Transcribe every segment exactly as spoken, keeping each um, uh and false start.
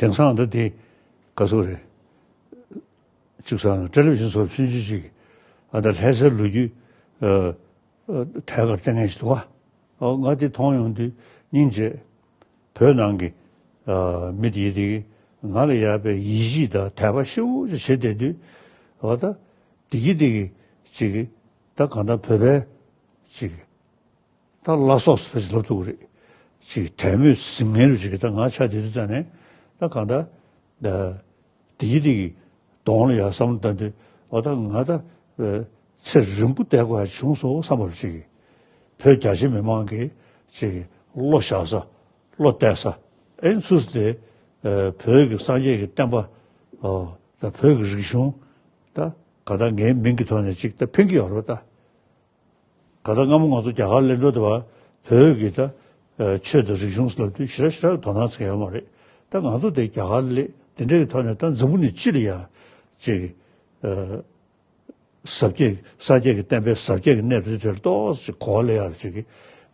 དེང་སང་ད་དེ་ག་ཚོད་རེད། གཅིག་སང་ཊེ་ལི་བི་ཤན་སོགས་ཆུང་ཆུང་ཅིག་ཨ་ད་ལྷ་སའི་ལོ་རྒྱུས་ཨ་ཨ་ཐད་ཀར་བསྟན་མཁན་ཞིག་འདུག་ག་ཨོ་ང་དེ་མཐོང་ཡོང་དུས་སྙིང་རྗེ། བོད་ནང་གི་ཨ་མི་དེ་དེ་ང་ལ་ཡག་པའི་ཡིད་ཆེས་དང་དད་པ་ཞེ་པོ་ཅིག་བྱེད་བསྡད་དུས་ཨ་ད་དེ་གི་དེ་གི་ཅིག་ད་གང་ལྟར་བོད་པའི་ཅིག་ད་བླ་སྲོག་ཟེར་བ་ཞིག་ལབ་ཐུབ་ཀྱི་རེད། ཅིག་དད་མོས་ཟིན་མཁན་རུ་ཅིག་གི་ད་ང་ཆ་དེ་དུས་ཙ་ནས་ད་གང་ལྟར་ད་དེ་ཡི་དེ་གི་གདོང་ལ་ཡར་བསམ་བློ་བཏང་དུས་ཨོ་ད་ང་ད་ཚེ་རིང་པོ་བསྡད་དགོས་ཡ་བྱུང་སོང་བསམ་པ་རུ་ཅིག་གི་བོད་རྒྱ་ཆེ་མི་མང་གི་ཅིག་གི་བློ་བཞག་ས་བློ་གཏད་ས་ཨེ་ཚུལ་དེ་བོད་ཀྱི་སངས་རྒྱས་ཀྱི་བསྟན་པ་ད་བོད་ཀྱི་རིག་གཞུང་ད་ག་ད་ངའི་མིང་གི་ཐོག་ནས་ཅིག་ད་ཕན་གྱི་ཡོད་རེད་པ་ད། ག་ད་སྔ་མོ་ང་ཚོ་རྒྱ་གར་སླེབས་འགྲོ་དུས་བ་བོད་ཀྱི་ད་ཆོས་དང་རིག་གཞུང་ཟེར་ལབ་དུས་ཞེ་དྲག་ཞེ་དྲག་དོ་སྣང་བྱེད་ཡོད་མ་རེད། ད་ང་ཚོ་དེ་རྒྱ་གར་སླེབས་དེ་འདྲའི་གི་ཐོག་ནས་ད་འཛམ་བུ་གླིང་སྤྱི་ལ་ཡ་ཅིག་ཟབ་རྒྱས་སངས་རྒྱས་ཀྱི་བསྟན་པའི་ཟབ་རྒྱས་ཀྱི་གནས་དེ་ཚོར་ཏོག་ཙམ་གོ་བ་ལེན་ཡག་ཅིག་གི་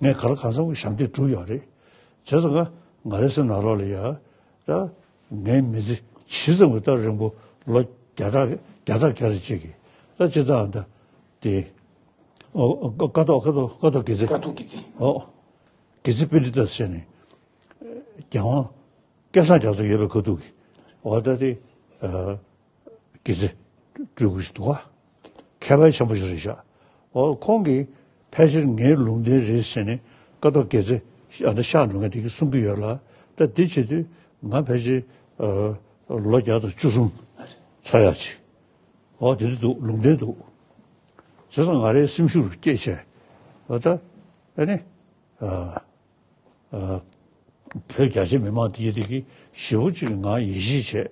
ངས་ག་ལ་གང་འཚམ་གྱི་ཞབས་འདེགས་བསྒྲུབས་ཡོད་རེད། བྱས་ཙང་ང་ང་རའི་སེམས་ནང་ལོགས་ལ་ཡ། ད་ངའི་མི་ཚེ་ཇི་ཙམ་གྱི་ད་རིང་པོ་ལོ་བརྒྱ་ཕྲག་བརྒྱ་ཕྲག་བརྒྱ་རེ་གཅིག་གི་ད་ཅི་ད་ད་དེ་ཨོ་ཀ་ཏོ་ཀ་ཏོ་ཀ་ཏོ་དགེ་རྩེ་ཀ་ཏོ་དགེ་རྩེ་ཨོ་དགེ་རྩེ་པཎྜི་ཏ་ཟེར་ནས་རྒྱལ་དབང་སྐལ་བཟང་རྒྱ་མཚོ་ཡོད་པའི་ཁ་ཐུག་གི་ཨོ་ད་དེ་ཨ། དགེ་རྩེ་སྤྲུལ་སྐུ་ཞིག་འདུག་ག་མཁས་པ་ཆེན་པོ་ཞིག་རེད་ཤག་ཨོ་ཁོང་གིས་ཕལ་ཆེར་ངའི་ལུང་བསྟན་རེད་ཟེར་ནས་ཀ་ཏོ་དགེ་རྩེ་ཨ་ད་གཤེགས་འགྲོ་མཁན་དེ་གིས་གསུང་གི་ཡོད་ལ། ད་འདི་བྱེད་དུས་ང་ཕལ་ཆེར་ཨ་ལོ་བརྒྱ་དང་བཅུ་གསུམ་ཚར་ཡག་ཅིག་ཨོ་དེ་འདྲ་འདུག་ལུང་བསྟན་འདུག་བྱས་ཙང་ང་རའི་སེམས་ཤུགས་རུ་སྐྱེད་བྱས་ཨོ་ད་ཨ་ནི་ཨ་ཨ་བོད་རྒྱ་ཆེ་མི་མང་དེ་དེ་གིས་ཞེ་པོ་ཅིག་ང་ཡིད་ཆེས་བྱས།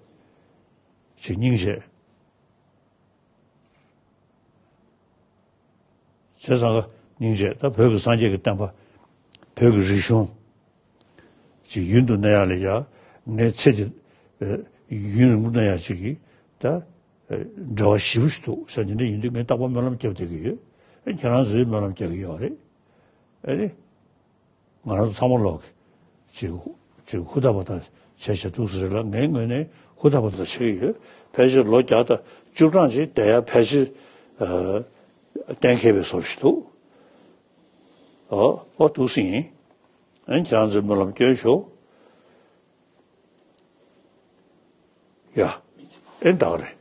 ཅིག་སྙིང་རྗེ། བྱས་ཙང་ཀ་སྙིང་རྗེ་ད་བོད་ཀྱི་སངས་རྒྱས་ཀྱི་བསྟན་པ་བོད་ཀྱི་རིག་གཞུང་ཅིག་ཡུན་དུ་གནས་ཡག་ལ་ཡ་ངའི་ཚེ་འདི་ཡུན་རིང་པོ་གནས་ཡག་ཅིག་གི་ད་འབྲེལ་བ་ཞེ་པོ་ཞིག་འདུག་ཟེར་དེ་འདྲ་ཡིན་དུས་ངས་རྟག་པར་སྨོན་ལམ་བརྒྱབ་བསྡད་ཀྱི་ཡོད། ཨེ་ཁྱེད་རང་ཚོས་སྨོན་ལམ་རྒྱག་གི་ཡོད་རེད། ཨེ་རེད། ང་རང་ཚོ་ཚང་མ་ལོག་གི་ཅིག་ཅིག་ཧུར་ཐག་པ་ཐག་བྱས་བྱས་འདུག་ཟེར་རེད་ལ་ངའི་ངོས་ནས་ཧུར་ཐག་པ་ཐག་བྱེད་ཀྱི་ཡོད། ཕལ་ཆེར་ལོ་བརྒྱ་དང་བཅུ་གྲངས་ཅིག་བསྡད་ཡ་ཕལ་ཆེར་ཨ་གཏན་འཁེལ་བའི་བཟོ་ཞིག་འདུག་ཨོ་ཨོ་འདུག་སེ་ཡིན། ཨན་ཁྱེད་རང་ཚོས་སྨོན་ལམ་སྐྱོན་ཤོག་ཡ། ཨེ་འདག་རེད།